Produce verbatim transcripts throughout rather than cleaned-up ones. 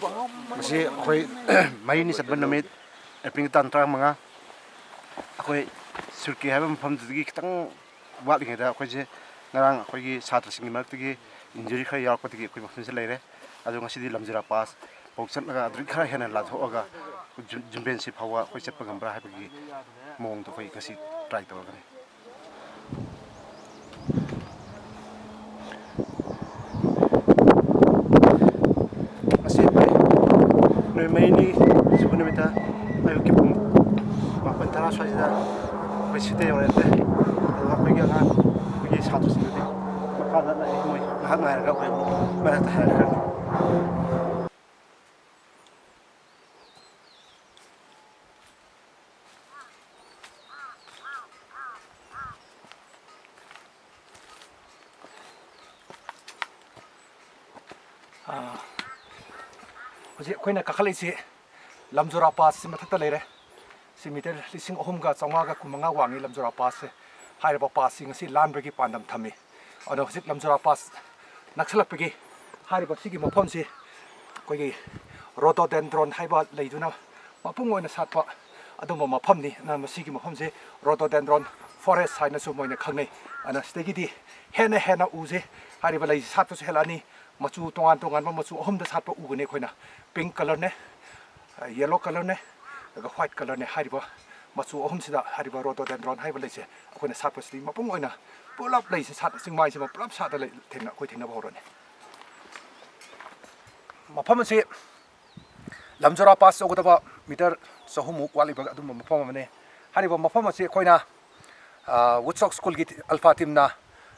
ꯃꯁꯤ ꯑꯩꯈꯣꯏ ꯃꯔꯤꯅꯤ ꯆꯟꯕ ꯅꯨꯃꯤꯠ, ꯑꯦꯄ꯭ꯔꯤꯜ ꯇꯥꯡ ꯇꯔꯥꯃꯉꯥ꯫ ꯑꯩꯈꯣꯏ ꯁꯨꯔꯀꯦ ꯍꯥꯏꯕ ꯃꯐꯝꯗꯨꯗꯒꯤ ꯈꯤꯇꯪ ꯋꯥꯠꯂꯤꯉꯩꯗ ꯑꯩꯈꯣꯏꯁꯦ ꯉꯔꯥꯡ ꯑꯩꯈꯣꯏꯒꯤ ꯁꯥꯇ꯭ꯔꯁꯤꯡꯒꯤ ꯃꯔꯛꯇꯒꯤ ꯏꯟꯖꯨꯔꯤ ꯈꯔ ꯌꯥꯎꯔꯛꯄꯗꯒꯤ ꯑꯩꯈꯣꯏ ꯃꯐꯝꯁꯤꯗ ꯂꯩꯔꯦ꯫ ꯑꯗꯣ ꯉꯁꯤꯗꯤ ꯂꯝꯖꯤꯔꯥ ꯄꯥꯁ ꯐꯥꯎ ꯆꯠꯂꯒ ꯑꯗꯨꯗꯒꯤ ꯈꯔ ꯍꯦꯟꯅ ꯂꯥꯟꯊꯣꯛꯑꯒ ꯖꯨꯝ-, ꯖꯨꯝꯕꯦꯟꯁꯤ ꯐꯥꯎꯕ ꯑꯩꯈꯣꯏ ꯆꯠꯄ ꯉꯝꯕ꯭ꯔꯥ ꯍꯥꯏꯕꯒꯤ ꯃꯑꯣꯡꯗꯣ ꯑꯩꯈꯣꯏ ꯉꯁꯤ ꯇ꯭ꯔꯥꯏ ꯇꯧꯔꯒꯅꯤ꯫ ꯉꯁꯤ ꯑꯩꯈꯣꯏ ꯅꯨꯃꯤꯠ ꯃꯔꯤꯅꯤ ꯁꯨꯕ ꯅꯨꯃꯤꯠꯇ ꯑꯌꯨꯛꯀꯤ ꯄꯨꯡ ꯃꯥꯄꯟ ꯇꯔꯥ ꯁ꯭ꯋꯥꯏꯁꯤꯗ ꯑꯩꯈꯣꯏ ꯁꯤꯗ ꯌꯧꯔꯛꯑꯦ꯫ ꯑꯗꯨꯒ ꯑꯩꯈꯣꯏꯒꯤ ꯑꯉꯥꯡ, ꯑꯩꯈꯣꯏꯒꯤ ꯁꯥꯇ꯭ꯔꯁꯤꯡꯗꯨꯗꯤ ꯃꯈꯥꯗ ꯂꯥꯛꯑꯦ꯫ ꯃꯣꯏ ꯉꯥꯏꯍꯥꯛ ꯉꯥꯏꯔꯒ ꯑꯩꯈꯣꯏ ꯑꯃꯨꯛ ꯃꯔꯛꯇ ꯍꯥꯏꯔꯛꯀꯅꯤ꯫ ꯑꯥ, ꯍꯧꯖꯤꯛ ꯑꯩꯈꯣꯏꯅ ꯀꯥꯈꯠꯂꯛꯏꯁꯤ ꯂꯝꯖꯣꯔꯥ ꯄꯥꯁꯁꯤ ꯃꯊꯛꯇ ꯂꯩꯔꯦ꯫ ꯁꯤ ꯃꯤꯇꯔ ꯂꯤꯁꯤꯡ ꯑꯍꯨꯝꯒ ꯆꯥꯝꯃꯉꯥꯒ ꯀꯨꯟꯃꯉꯥ ꯋꯥꯡꯉꯤ ꯂꯝꯖꯣꯔꯥ ꯄꯥꯁꯁꯦ꯫ ꯍꯥꯏꯔꯤꯕ ꯄꯥꯁꯁꯤ ꯉꯁꯤ ꯂꯥꯟꯕꯒꯤ ꯄꯥꯟꯗꯝ ꯊꯝꯃꯤ꯫ ꯑꯗꯨꯅ ꯍꯧꯖꯤꯛ ꯂꯝꯖꯣꯔꯥ ꯄꯥꯁ ꯅꯛꯁꯤꯜꯂꯛꯄꯒꯤ ꯍꯥꯏꯔꯤꯕ ꯁꯤꯒꯤ ꯃꯐꯝꯁꯤ ꯑꯩꯈꯣꯏꯒꯤ ꯔꯣꯗꯣꯗꯦꯟꯗ꯭ꯔꯣꯟ ꯍꯥꯏꯕ ꯂꯩꯗꯨꯅ ꯃꯄꯨꯡ ꯑꯣꯏꯅ ꯁꯥꯠꯄ ꯑꯗꯨꯝꯕ ꯃꯐꯝꯅꯤ꯫ ꯑꯗꯨꯅ ꯃꯁꯤꯒꯤ ꯃꯐꯝꯁꯦ ꯔꯣꯗꯣꯗꯦꯟꯗ꯭ꯔꯣꯟ ꯐꯣꯔꯦꯁ ꯍꯥꯏꯅꯁꯨ ꯃꯣꯏꯅ ꯈꯪꯅꯩ꯫ ꯑꯗꯨꯅ ꯁꯤꯗꯒꯤꯗꯤ ꯍꯦꯟꯅ ꯍꯦꯟꯅ ꯎꯁꯦ, ꯍꯥꯏꯔꯤꯕ ꯂꯩꯁꯦ ꯁꯥꯠꯄꯁꯨ ꯍꯦꯜꯂꯛꯑꯅꯤ꯫ ꯃꯆꯨ ꯇꯣꯉꯥꯟ ꯇꯣꯉꯥꯟꯕ ꯃꯆꯨ ꯑꯍꯨꯝꯗ ꯁꯥꯠꯄ ꯎꯒꯅꯤ ꯑꯩꯈꯣꯏꯅ꯫ ꯄꯤꯡꯛ ꯀꯂꯔꯅꯦ, ꯌꯦꯂꯣ ꯀꯂꯔꯅꯦ, ꯑꯗꯨꯒ ꯋꯥꯏꯠ ꯀꯂꯔꯅꯦ꯫ ꯍꯥꯏꯔꯤꯕ ꯃꯆꯨ ꯑꯍꯨꯝꯁꯤꯗ ꯍꯥꯏꯔꯤꯕ ꯔꯣꯗꯣꯗꯦꯟꯗ꯭ꯔꯣꯟ ꯍꯥꯏꯔꯤꯕ ꯂꯩꯁꯦ ꯑꯩꯈꯣꯏꯅ ꯁꯥꯠꯄꯁꯤꯗꯤ ꯃꯄꯨꯡ ꯑꯣꯏꯅ ꯄꯨꯂꯞ ꯂꯩꯁꯦ ꯁꯥꯠ-, ꯆꯤꯡꯃꯥꯏꯁꯤꯃ ꯄꯨꯂꯞ ꯁꯥꯠꯂ ꯂꯩ-, ꯊꯦꯡꯅ-, ꯑꯩꯈꯣꯏ ꯊꯦꯡꯅꯕ ꯍꯧꯔꯅꯤ꯫ ꯃꯐꯝ ꯑꯁꯤ ꯂꯝꯖꯣꯔꯥ ꯄꯥꯁ ꯌꯧꯒꯗꯕ ꯃꯤꯇꯔ ꯆꯍꯨꯝꯃꯨꯛ ꯋꯥꯠꯂꯤꯕ ꯑꯗꯨꯝꯕ ꯃꯐꯝ ꯑꯃꯅꯤ꯫ ꯍꯥꯏꯔꯤꯕ ꯃꯐꯝ ꯑꯁꯤ ꯑꯩꯈꯣꯏꯅ, ꯑ, ꯋꯨꯗꯁꯣꯛ ꯁ꯭ꯀꯨꯜꯒꯤ ꯑꯜꯐꯥ ꯇꯤꯝꯅ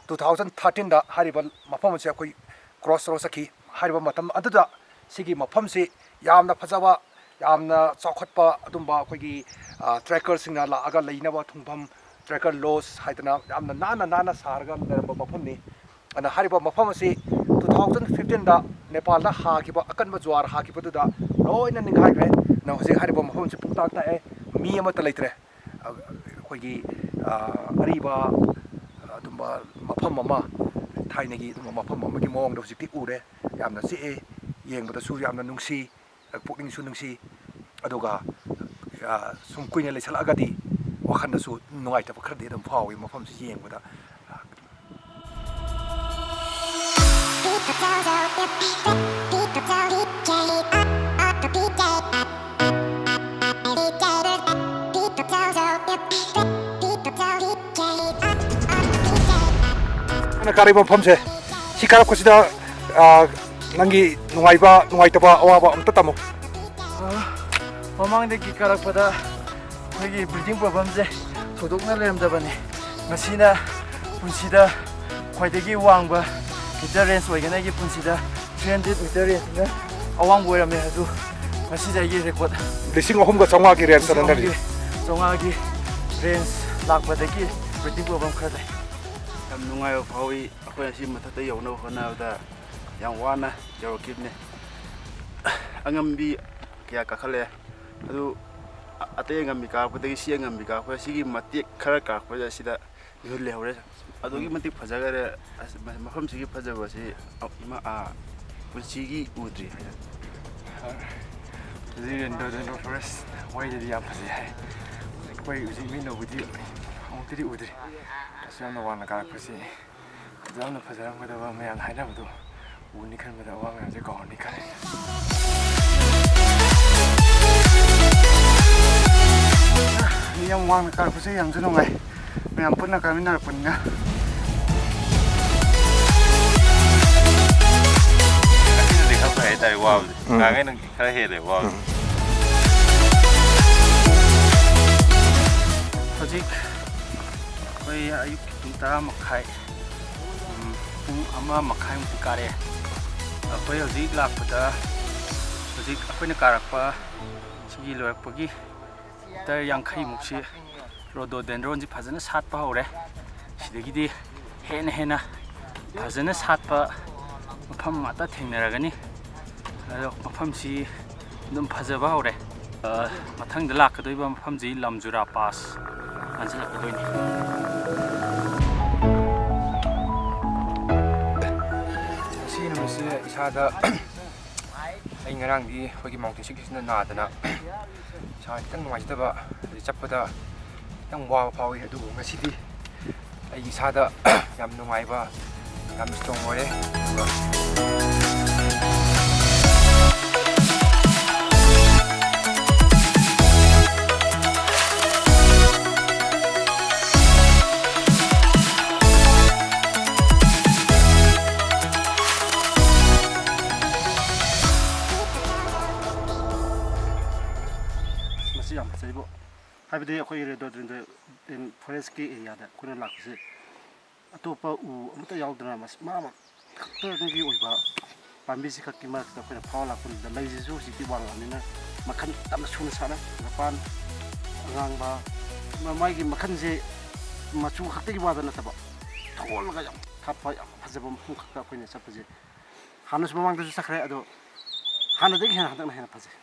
two thousand thirteenꯗ ꯍꯥꯏꯔꯤꯕ ꯃꯐꯝ ꯑꯁꯤ ꯑꯩꯈꯣꯏ ꯀ꯭ꯔꯣꯁ ꯔꯣꯗ ꯆꯠꯈꯤ꯫ ꯍꯥꯏꯔꯤꯕ ꯃꯇꯝ ꯑꯗꯨꯗ ꯁꯤꯒꯤ ꯃꯐꯝꯁꯤ ꯌꯥꯝꯅ ꯐꯖꯕ, ꯌꯥꯝꯅ ꯆꯥꯎꯈꯠꯄ ꯑꯗꯨꯝꯕ ꯑꯩꯈꯣꯏꯒꯤ, ꯑ, ꯇ꯭ꯔꯦꯀꯔꯁꯤꯡꯅ ꯂꯥꯛꯑꯒ ꯂꯩꯅꯕ ꯊꯨꯡꯐꯝ, ꯇ꯭ꯔꯦꯀꯔ ꯂꯣꯖ ꯍꯥꯏꯗꯅ ꯌꯥꯝꯅ ꯅꯥꯟꯅ ꯅꯥꯟꯅ ꯁꯥꯔꯒ ꯂꯩꯔꯝꯕ ꯃꯐꯝꯅꯤ꯫ ꯑꯗꯨꯅ ꯍꯥꯏꯔꯤꯕ ꯃꯐꯝ ꯑꯁꯤ two thousand fifteenꯗ ꯅꯦꯄꯥꯜꯗ ꯍꯥꯈꯤꯕ ꯑꯀꯟꯕ ꯖꯨꯋꯥꯔ ꯍꯥꯈꯤꯕꯗꯨꯗ ꯂꯣꯏꯅ ꯅꯤꯡꯈꯥꯏꯈ꯭ꯔꯦ꯫ ꯑꯗꯨꯅ ꯍꯧꯖꯤꯛ ꯍꯥꯏꯔꯤꯕ ꯃꯐꯝꯁꯤ ꯄꯨꯡꯇꯥꯛ ꯇꯥꯛꯑꯦ, ꯃꯤ ꯑꯃꯠꯇ ꯂꯩꯇ꯭ꯔꯦ꯫ ꯑ, ꯑꯩꯈꯣꯏꯒꯤ, ꯑ, ꯑꯔꯤꯕ ꯑꯗꯨꯝꯕ ꯃꯐꯝ ꯑꯃ, ꯊꯥꯏꯅꯒꯤ ꯑꯗꯨꯝꯕ ꯃꯐꯝ ꯑꯃꯒꯤ ꯃꯑꯣꯡꯗ ꯍꯧꯖꯤꯛꯇꯤ ꯎꯔꯦ꯫ ꯌꯥꯝꯅ ꯆꯤꯛꯑꯦ꯫ ꯌꯦꯡꯕꯗꯁꯨ ꯌꯥꯝꯅ ꯅꯨꯡꯁꯤ, ꯄꯨꯛꯅꯤꯡꯁꯨ ꯅꯨꯡꯁꯤ꯫ ꯑꯗꯨꯒ, ꯑ, ꯁꯨꯝ ꯀꯨꯏꯅ ꯂꯩꯁꯜꯂꯛꯑꯒꯗꯤ ꯋꯥꯈꯜꯗꯁꯨ ꯅꯨꯡꯉꯥꯏꯇꯕ ꯈꯔꯗꯤ ꯑꯗꯨꯝ ꯐꯥꯎꯏ ꯃꯐꯝꯁꯤ ꯌꯦꯡꯕꯗ꯫ ꯅꯪꯅ ꯀꯥꯔꯛꯏꯕ ꯃꯐꯝꯁꯦ, ꯁꯤ ꯀꯥꯔꯛꯄꯁꯤꯗ, ꯑ, ꯅꯪꯒꯤ ꯅꯨꯡꯉꯥꯏꯕ, ꯅꯨꯡꯉꯥꯏꯇꯕ, ꯑꯋꯥꯕ ꯑꯝꯇ ꯇꯝꯃꯨ꯫ ꯑ, ꯃꯃꯥꯡꯗꯒꯤ ꯀꯥꯔꯛꯄꯗ ꯑꯩꯈꯣꯏꯒꯤ breathing problemꯁꯦ ꯊꯣꯏꯗꯣꯛꯅ ꯂꯩꯔꯝꯗꯕꯅꯤ꯫ ꯉꯁꯤꯅ ꯄꯨꯟꯁꯤꯗ ꯈ꯭ꯋꯥꯏꯗꯒꯤ ꯋꯥꯡꯕ meter range ꯑꯣꯏꯒꯅꯤ꯫ ꯑꯩꯒꯤ ꯄꯨꯟꯁꯤꯗ three hundred meter rangeꯅ ꯑꯋꯥꯡꯕ ꯑꯣꯏꯔꯝꯃꯦ, ꯑꯗꯨ ꯉꯁꯤꯗꯤ ꯑꯩꯒꯤ record ꯂꯤꯁꯤꯡ ꯑꯍꯨꯝꯒ ꯆꯥꯝꯃꯉꯥꯒꯤ range ꯆꯠꯅꯔꯤ꯫ ꯆꯥꯝꯃꯉꯥꯒꯤ range ꯂꯥꯛꯄꯗꯒꯤ breathing problem ꯈꯔ ꯂꯩ꯫ ꯌꯥꯝ ꯅꯨꯡꯉꯥꯏꯕ ꯐꯥꯎꯏ꯫ ꯑꯩꯈꯣꯏ ꯑꯁꯤ ꯃꯊꯛꯇ ꯌꯧꯅꯕ ꯍꯣꯠꯅꯕꯗ ꯌꯥꯝ ꯋꯥꯅ ꯌꯧꯔꯛꯈꯤꯕꯅꯦ꯫ ꯑꯉꯝꯕꯤ ꯀꯌꯥ ꯀꯥꯈꯠꯂꯛꯑꯦ꯫ ꯑꯗꯨ ꯑ-, ꯑꯇꯩ ꯑꯉꯝꯕꯤ ꯀꯥꯔꯛꯄꯗꯒꯤ ꯁꯤ ꯑꯉꯝꯕꯤ ꯀꯥꯔꯛꯄꯗ ꯁꯤꯒꯤ ꯃꯇꯦꯛ ꯈꯔ ꯀꯥꯔꯛꯄꯗ ꯁꯤꯗ ꯃꯤꯍꯨꯟ ꯂꯩꯍꯧꯔꯦ꯫ ꯑꯗꯨꯛꯀꯤ ꯃꯇꯤꯛ ꯐꯖꯈꯔꯦ꯫ ꯑꯁ, ꯃ-, ꯃꯐꯝꯁꯤꯒꯤ ꯐꯖꯕꯁꯤ ꯑ-, ꯏꯃꯥ, ꯑꯥ, ꯄꯨꯟꯁꯤꯒꯤ ꯎꯗ꯭ꯔꯤ ꯍꯥꯏꯇꯥꯔꯦ꯫ ꯍꯧꯖꯤꯛ ꯔꯦꯟꯗꯣꯗꯦꯟꯗ꯭ꯔꯣꯟ ꯐꯣꯔꯦꯁ ꯋꯥꯏꯗꯗꯤ ꯌꯥꯝ ꯐꯖꯩ ꯍꯥꯏ꯫ ꯑꯩꯈꯣꯏ ꯍꯧꯖꯤꯛ ꯃꯤꯠꯅꯕꯨꯗꯤ ꯑꯃꯨꯛꯇꯗꯤ ꯎꯗ꯭ꯔꯤ꯫ ꯑꯁꯨꯛ ꯌꯥꯝꯅ ꯋꯥꯡꯅ ꯀꯥꯔꯛꯄꯁꯤ ꯌꯥꯝꯅ ꯐꯖꯔꯝꯒꯗꯕ ꯃꯌꯥꯝꯅ ꯍꯥꯏꯅꯕꯗꯣ ꯎꯅꯤ ꯈꯟꯕꯗ ꯑꯋꯥ ꯃꯌꯥꯝꯁꯦ ꯀꯥꯎꯔꯅꯤ ꯈꯜꯂꯦ꯫ ꯃꯤ ꯌꯥꯝ ꯋꯥꯡꯅ ꯀꯥꯔꯛꯄꯁꯦ ꯌꯥꯝꯁꯨ ꯅꯨꯡꯉꯥꯏ, ꯃꯌꯥꯝ ꯄꯨꯟꯅ ꯀꯥꯃꯤꯟꯅꯔꯛꯄꯅꯤꯅ꯫ ꯉꯁꯤꯅꯗꯤ ꯈꯔ ꯐꯩ ꯍꯥꯏꯇꯥꯔꯦ ꯋꯥꯕꯁꯦ꯫ ꯎꯝ꯫ ꯅꯍꯥꯟꯈꯩꯅ ꯈꯔ ꯍꯦꯜꯂꯦ ꯋꯥꯕꯁꯦ꯫ ꯎꯝ꯫ ꯍꯧꯖꯤꯛ ꯑꯩꯈꯣꯏ ꯑꯌꯨꯛꯀꯤ ꯄꯨꯡ ꯇꯔꯥ ꯃꯈꯥꯏ, ꯎꯝ, ꯄꯨꯡ ꯑꯃ ꯃꯈꯥꯏꯃꯨꯛꯇꯤ ꯀꯥꯔꯛꯑꯦ꯫ ꯑꯩꯈꯣꯏ ꯍꯧꯖꯤꯛ ꯂꯥꯛꯄꯗ, ꯍꯧꯖꯤꯛ ꯑꯩꯈꯣꯏꯅ ꯀꯥꯔꯛꯄ ꯁꯤꯒꯤ ꯂꯣꯏꯔꯛꯄꯒꯤ meter ꯌꯥꯡꯈꯩꯃꯨꯛꯁꯤ rhododendronꯁꯤ ꯐꯖꯅ ꯁꯥꯠꯄ ꯍꯧꯔꯦ꯫ ꯁꯤꯗꯒꯤꯗꯤ ꯍꯦꯟꯅ ꯍꯦꯟꯅ ꯐꯖꯅ ꯁꯥꯠꯄ ꯃꯐꯝ ꯉꯥꯛꯇ ꯊꯦꯡꯅꯔꯒꯅꯤ꯫ ꯑꯗꯣ ꯃꯐꯝꯁꯤ ꯑꯗꯨꯝ ꯐꯖꯕ ꯍꯧꯔꯦ꯫ ꯑ, ꯃꯊꯪꯗ ꯂꯥꯛꯀꯗꯣꯏꯕ ꯃꯐꯝꯁꯤ ꯂꯝꯖꯨꯔꯥ ꯄꯥꯁ ꯉꯥꯟꯁꯤꯜꯂꯛꯀꯗꯣꯏꯅꯤ꯫ ꯉꯁꯤ ꯅꯨꯃꯤꯠꯁꯦ ꯏꯁꯥꯗ ꯑꯩ ꯉꯔꯥꯡꯗꯤ ꯑꯩꯈꯣꯏꯒꯤ mountain sicknessꯅ ꯅꯥꯗꯅ ꯏꯁꯥ ꯈꯤꯇꯪ ꯅꯨꯡꯉꯥꯏꯖꯗꯕ, ꯑꯗꯩ ꯆꯠꯄꯗ ꯈꯤꯇꯪ ꯋꯥꯕ ꯐꯥꯎꯏ꯫ ꯑꯗꯨꯕꯨ ꯉꯁꯤꯗꯤ ꯑꯩꯒꯤ ꯏꯁꯥꯗ ꯌꯥꯝ ꯅꯨꯡꯉꯥꯏꯕ, ꯌꯥꯝ strong ꯑꯣꯏꯔꯦ꯫ ꯑꯗꯨꯒ ꯃꯁꯤ ꯌꯥꯝ ꯐꯖꯩꯕꯣ꯫ ꯍꯥꯏꯕꯗꯤ ꯑꯩꯈꯣꯏꯒꯤ rhododendron forestꯀꯤ areaꯗ ꯑꯩꯈꯣꯏꯅ ꯂꯥꯛꯄꯁꯦ, ꯑꯇꯣꯞꯄ ꯎ ꯑꯃꯠꯇ ꯌꯥꯎꯗꯅ ꯃꯁꯤ ꯃꯥ ꯑꯃ ꯈꯛꯇꯒꯤ ꯑꯣꯏꯕ ꯄꯥꯝꯕꯤꯁꯤ ꯈꯛꯀꯤ ꯃꯔꯛꯇ ꯑꯩꯈꯣꯏꯅ ꯐꯥꯎꯔ ꯂꯥꯛꯄꯅꯤꯗ, ꯂꯩꯁꯤꯁꯨ ꯍꯧꯖꯤꯛꯇꯤ ꯋꯥꯡꯉꯕꯅꯤꯅ ꯃꯈꯜ ꯌꯥꯝꯅ ꯁꯨꯅ ꯁꯥꯠꯂꯦ꯫ ꯖꯄꯥꯟ ꯑꯉꯥꯡꯕ, ꯃ-, ꯃꯥꯒꯤ ꯃꯈꯜꯁꯦ ꯃꯆꯨ ꯈꯛꯇꯒꯤ ꯋꯥꯗ ꯅꯠꯇꯕ, ꯊꯣꯜꯂꯒ ꯌꯥꯝ ꯊꯥꯠꯄ, ꯌꯥꯝ ꯐꯖꯕ ꯃꯐꯝ ꯈꯛꯇ ꯑꯩꯈꯣꯏꯅ ꯆꯠꯄꯁꯦ꯫ ꯍꯥꯟꯅꯁꯨ ꯃꯃꯥꯡꯗꯁꯨ ꯆꯠꯈ꯭ꯔꯦ, ꯑꯗꯣ ꯍꯥꯟꯅꯗꯒꯤ ꯍꯦꯟꯅ ꯍꯟꯗꯛꯅ ꯍꯦꯟꯅ ꯐꯖꯩ꯫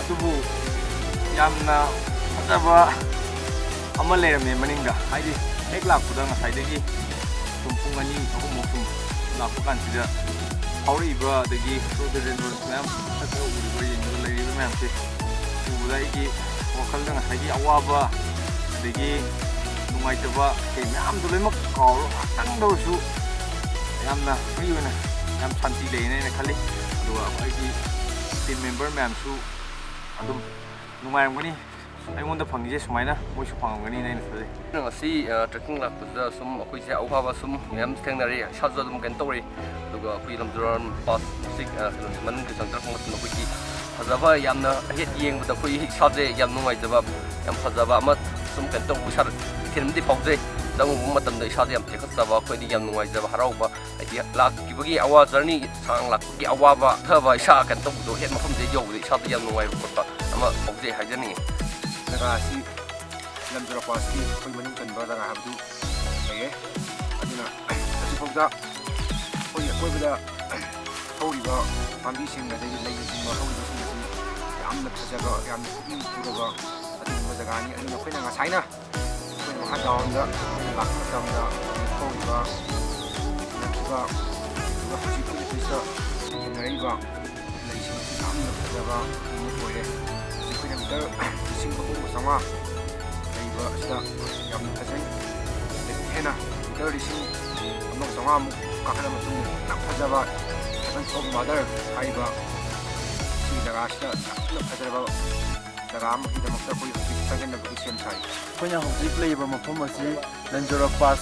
ꯑꯗꯨꯕꯨ ꯌꯥꯝꯅ ꯐꯖꯕ ꯑꯃ ꯂꯩꯔꯝꯃꯦ ꯃꯅꯤꯡꯗ, ꯍꯥꯏꯗꯤ ꯍꯦꯛ ꯂꯥꯛꯄꯗ ꯉꯁꯥꯏꯗꯒꯤ ꯁꯨꯝ ꯄꯨꯡ ꯑꯅꯤ ꯑꯍꯨꯝꯃꯨꯛ ꯁꯨꯝ ꯂꯥꯛꯄ ꯀꯥꯟꯁꯤꯗ ꯐꯥꯎꯔꯛꯏꯕ ꯑꯗꯒꯤ rhododendrons ꯃꯌꯥꯝ ꯃꯁꯛ ꯈꯔ ꯎꯔꯤꯕ, ꯌꯦꯡꯕꯗ ꯂꯩꯔꯤꯕ ꯃꯌꯥꯝꯁꯦ ꯎꯕꯗ ꯑꯩꯒꯤ ꯋꯥꯈꯜꯗ ꯉꯁꯥꯏꯒꯤ ꯑꯋꯥꯕ ꯑꯗꯒꯤ ꯅꯨꯡꯉꯥꯏꯇꯕ ꯀꯩ ꯃꯌꯥꯝꯗꯣ ꯂꯣꯏꯅꯃꯛ ꯀꯥꯎꯔꯒ ꯉꯥꯛꯇꯪꯗ ꯑꯣꯏꯔꯁꯨ ꯌꯥꯝꯅ free ꯑꯣꯏꯅ ꯌꯥꯝ ꯁꯥꯟꯇꯤ ꯂꯩꯅꯦꯅ ꯈꯜꯂꯤ꯫ ꯑꯗꯨꯒ ꯑꯩꯒꯤ team member ꯃꯌꯥꯝꯁꯨ ꯑꯗꯨꯝ ꯅꯨꯡꯉꯥꯏꯔꯝꯒꯅꯤ꯫ ꯑꯩꯉꯣꯟꯗ ꯐꯪꯉꯤꯁꯦ ꯁꯨꯃꯥꯏꯅ ꯃꯣꯏꯁꯨ ꯐꯪꯉꯝꯒꯅꯤꯅ ꯑꯩꯅ ꯈꯜꯂꯤ꯫ ꯉꯁꯤ, ꯑ, trekking ꯂꯥꯛꯄꯁꯤꯗ ꯁꯨꯝ ꯑꯩꯈꯣꯏꯁꯦ ꯑꯋꯥꯕ ꯁꯨꯝ ꯃꯌꯥꯝ ꯊꯦꯡꯅꯔꯦ, ꯏꯁꯥꯁꯨ ꯑꯗꯨꯝ ꯀꯩꯅꯣ ꯇꯧꯔꯦ꯫ ꯑꯗꯨꯒ ꯑꯩꯈꯣꯏ ꯂꯝꯖꯣꯔꯥꯝ pass ꯁꯤ, ꯑ, ꯀꯩꯅꯣ ꯃꯅꯨꯡꯗ ꯆꯪꯖꯔꯛꯄ ꯃꯇꯝꯗ ꯑꯩꯈꯣꯏꯒꯤ ꯐꯖꯕ, ꯌꯥꯝꯅ ꯍꯦꯛ ꯌꯦꯡꯕꯗ ꯑꯩꯈꯣꯏ ꯏꯁꯥꯁꯦ ꯌꯥꯝ ꯅꯨꯡꯉꯥꯏꯖꯕ, ꯌꯥꯝ ꯐꯖꯕ ꯑꯃ ꯁꯨꯝ ꯀꯩꯅꯣ ꯇꯧꯕ ꯏꯁꯥꯗ ꯏꯊꯤꯜ ꯑꯃꯗꯤ ꯐꯥꯎꯖꯩ꯫ ꯆꯪꯉꯨꯕ ꯃꯇꯝꯗ ꯏꯁꯥꯗ ꯌꯥꯝ ꯇꯦꯛꯈꯠꯆꯕ, ꯑꯩꯈꯣꯏꯗꯤ ꯌꯥꯝ ꯅꯨꯡꯉꯥꯏꯖꯕ, ꯍꯔꯥꯎꯕ, ꯍꯥꯏꯗꯤ ꯂꯥꯛꯈꯤꯕꯒꯤ ꯑꯋꯥ, journey ꯁꯥꯡ ꯂꯥꯛꯄꯒꯤ ꯑꯋꯥꯕ, ꯑꯊꯕ ꯏꯁꯥ ꯀꯩꯅꯣ ꯇꯧꯕꯗꯣ ꯍꯦꯛ ꯃꯐꯝꯁꯤꯗ ꯌꯧꯕꯗ ꯏꯁꯥꯗ ꯌꯥꯝ ꯅꯨꯡꯉꯥꯏꯕ ꯈꯣꯠꯄ ꯑꯃ ꯐꯥꯎꯖꯩ ꯍꯥꯏꯖꯅꯤꯡꯉꯤ꯫ ꯖꯒꯥ ꯑꯁꯤ ꯂꯝꯖꯣꯔꯥꯝ passꯀꯤ ꯑꯩꯈꯣꯏ ꯃꯅꯨꯡ ꯆꯟꯕ ꯖꯒꯥ ꯍꯥꯏꯕꯗꯨ ꯑꯣꯏꯌꯦ꯫ ꯑꯗꯨꯅ ꯍꯧꯖꯤꯛꯐꯥꯎꯗ ꯑꯩꯈꯣꯏꯒꯤ ꯑꯀꯣꯏꯕꯗ ꯍꯧꯔꯤꯕ ꯄꯥꯝꯕꯤꯁꯤꯡ ꯑꯗꯒꯤ ꯂꯩꯅꯆꯤꯡꯕ ꯍꯧꯔꯤꯕꯁꯤꯡ ꯑꯁꯤ ꯌꯥꯝꯅ ꯐꯖꯕ, ꯌꯥꯝꯅ ꯄꯨꯛꯅꯤꯡ ꯍꯨꯔꯕ ꯑꯗꯨꯒꯨꯝꯕ ꯖꯒꯥꯅꯤ꯫ ꯑꯗꯨꯅ ꯑꯩꯈꯣꯏꯅ ꯉꯁꯥꯏꯅ ꯑꯩꯈꯣꯏꯅ ꯃꯈꯥ downꯗ ꯂꯥꯛꯄ ꯃꯇꯝꯗ ꯍꯧꯖꯤꯛ ꯍꯧꯔꯤꯕ, ꯎꯅꯈꯤꯕ, ꯑꯗꯨꯒ ꯍꯧꯖꯤꯛ ꯑꯩꯈꯣꯏꯅ ꯁꯤꯗ ꯌꯦꯡꯅꯔꯤꯕ ꯂꯩꯁꯤꯡ ꯑꯁꯤ ꯌꯥꯝꯅ ꯐꯖꯕ ꯑꯃ ꯑꯣꯏꯔꯦ꯫ ꯍꯧꯖꯤꯛ ꯑꯩꯈꯣꯏꯅ meter ꯂꯤꯁꯤꯡ ꯑꯍꯨꯝꯒ ꯆꯥꯝꯃꯉꯥ ꯂꯩꯕ ꯑꯁꯤꯗ ꯌꯥꯝꯅ ꯐꯖꯩ꯫ ꯑꯗꯒꯤ ꯍꯦꯟꯅ meter ꯂꯤꯁꯤꯡ ꯑꯃꯒ ꯆꯥꯝꯃꯉꯥꯃꯨꯛ ꯀꯥꯈꯠꯂ ꯃꯇꯨꯡꯗ ꯌꯥꯝ ꯐꯖꯕ Heavens of Mother ꯍꯥꯏꯔꯤꯕ ꯁꯤꯒꯤ ꯖꯒꯥ ꯑꯁꯤꯗ ꯌꯥꯝꯅ ꯐꯖꯔꯕ ꯖꯒꯥ ꯑꯃꯒꯤꯗꯃꯛꯇ ꯑꯩꯈꯣꯏ ꯍꯧꯖꯤꯛ ꯆꯪꯁꯤꯟꯅꯕꯒꯤ ꯁꯦꯝ ꯁꯥꯔꯤ꯫ ꯑꯩꯈꯣꯏꯅ ꯍꯧꯖꯤꯛ ꯂꯩꯔꯤꯕ ꯃꯐꯝ ꯑꯁꯤ ꯂꯟꯖꯣꯔꯥꯝ pass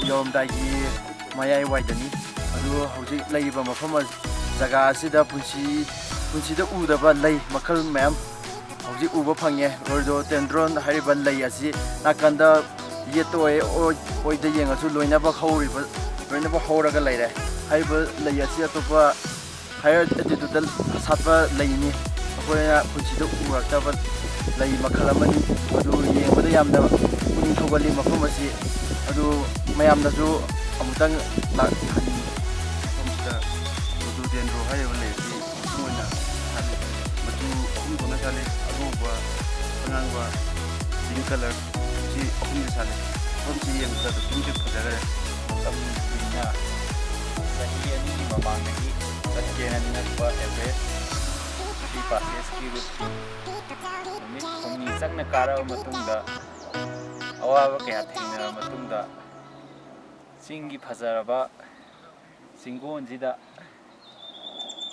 ꯌꯧꯔꯝꯗꯥꯏꯒꯤ ꯃꯌꯥꯏꯋꯥꯏꯗꯅꯤ꯫ ꯑꯗꯨ ꯍꯧꯖꯤꯛ ꯂꯩꯔꯤꯕ ꯃꯐꯝ ꯑꯁ-, ꯖꯒꯥ ꯑꯁꯤꯗ ꯄꯨꯟꯁꯤ, ꯄꯨꯟꯁꯤꯗ ꯎꯗꯕ ꯂꯩ ꯃꯈꯜ ꯃꯌꯥꯝ ꯍꯧꯖꯤꯛ ꯎꯕ ꯐꯪꯉꯦ꯫ Rhododendron ꯍꯥꯏꯔꯤꯕ ꯂꯩ ꯑꯁꯤ ꯅꯥꯀꯟꯗ ꯌꯦꯠꯇ ꯑꯣꯏ, ꯑꯣꯏ, ꯑꯣꯏꯗ ꯌꯦꯡꯉꯁꯨ ꯂꯣꯏꯅꯃꯛ ꯍꯧꯔꯤꯕ, ꯂꯣꯏꯅꯃꯛ ꯍꯧꯔꯒ ꯂꯩꯔꯦ꯫ ꯍꯥꯏꯔꯤꯕ ꯂꯩ ꯑꯁꯤ ꯑꯇꯣꯞꯄ higher altitudeꯇ ꯁꯥꯠꯄ ꯂꯩꯅꯤ꯫ ꯑꯩꯈꯣꯏꯅ ꯄꯨꯟꯁꯤꯗ ꯎꯔꯛꯇꯕ ꯂꯩ ꯃꯈꯜ ꯑꯃꯅꯤ꯫ ꯑꯗꯨ ꯌꯦꯡꯕꯗ ꯌꯥꯝꯅ ꯄꯨꯛꯅꯤꯡ ꯊꯧꯒꯠꯂꯤ ꯃꯐꯝ ꯑꯁꯤ꯫ ꯑꯗꯨ ꯃꯌꯥꯝꯅꯁꯨ ꯑꯃꯨꯛꯇꯪ ꯂꯥꯛꯍꯟꯅꯤꯡꯉꯤ꯫ ꯃꯐꯝꯁꯤꯗ rhododendron ꯍꯥꯏꯔꯤꯕ ꯂꯩ ꯑꯁꯤ ꯃꯄꯨꯡ ꯑꯣꯏꯅ ꯁꯥꯠꯂꯤ꯫ ꯃꯆꯨ ꯑꯍꯨꯝ ꯊꯣꯛꯅ ꯁꯥꯠꯂꯤ: ꯑꯉꯧꯕ, ꯑꯉꯥꯡꯕ, pink colour꯫ ꯁꯤ ꯑꯍꯨꯝꯁꯤ ꯁꯥꯠꯂꯤ꯫ ꯃꯐꯝꯁꯤ ꯌꯦꯡꯕꯗ ꯑꯗꯨꯛꯀꯤ ꯃꯇꯤꯛ ꯐꯖꯈ꯭ꯔꯦ꯫ ꯃꯇꯝ ꯀꯨꯏꯅ ꯆꯍꯤ ꯑꯅꯤꯒꯤ ꯃꯃꯥꯡꯗꯒꯤ ꯆꯠꯀꯦꯅ ꯅꯤꯡꯉꯛꯄ ꯑꯦꯚꯔꯦꯁ ꯁꯤ ꯄꯥꯁꯦꯁꯀꯤ ꯔꯨꯠꯇꯤ ꯅꯨꯃꯤꯠ ꯍꯨꯝꯅꯤ ꯆꯪꯅ ꯀꯥꯔꯛꯑꯕ ꯃꯇꯨꯡꯗ, ꯑꯋꯥꯕ ꯀꯌꯥ ꯊꯦꯡꯅꯔꯕ ꯃꯇꯨꯡꯗ, ꯆꯤꯡꯒꯤ ꯐꯖꯔꯕ ꯆꯤꯡꯒꯣꯟꯁꯤꯗ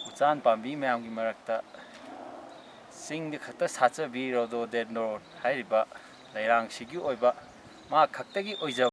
ꯎꯆꯥꯟ ꯄꯥꯝꯕꯤ ꯃꯌꯥꯝꯒꯤ ꯃꯔꯛꯇ ꯆꯤꯡꯗ ꯈꯛꯇ ꯁꯥꯠꯆꯕꯤ ꯔꯣꯗꯣꯗꯦꯟꯗ꯭ꯔꯣꯟ ꯍꯥꯏꯔꯤꯕ ꯂꯩꯔꯥꯡꯁꯤꯒꯤ ꯑꯣꯏꯕ ꯃꯥ ꯈꯛꯇꯒꯤ ꯑꯣꯏꯖꯕ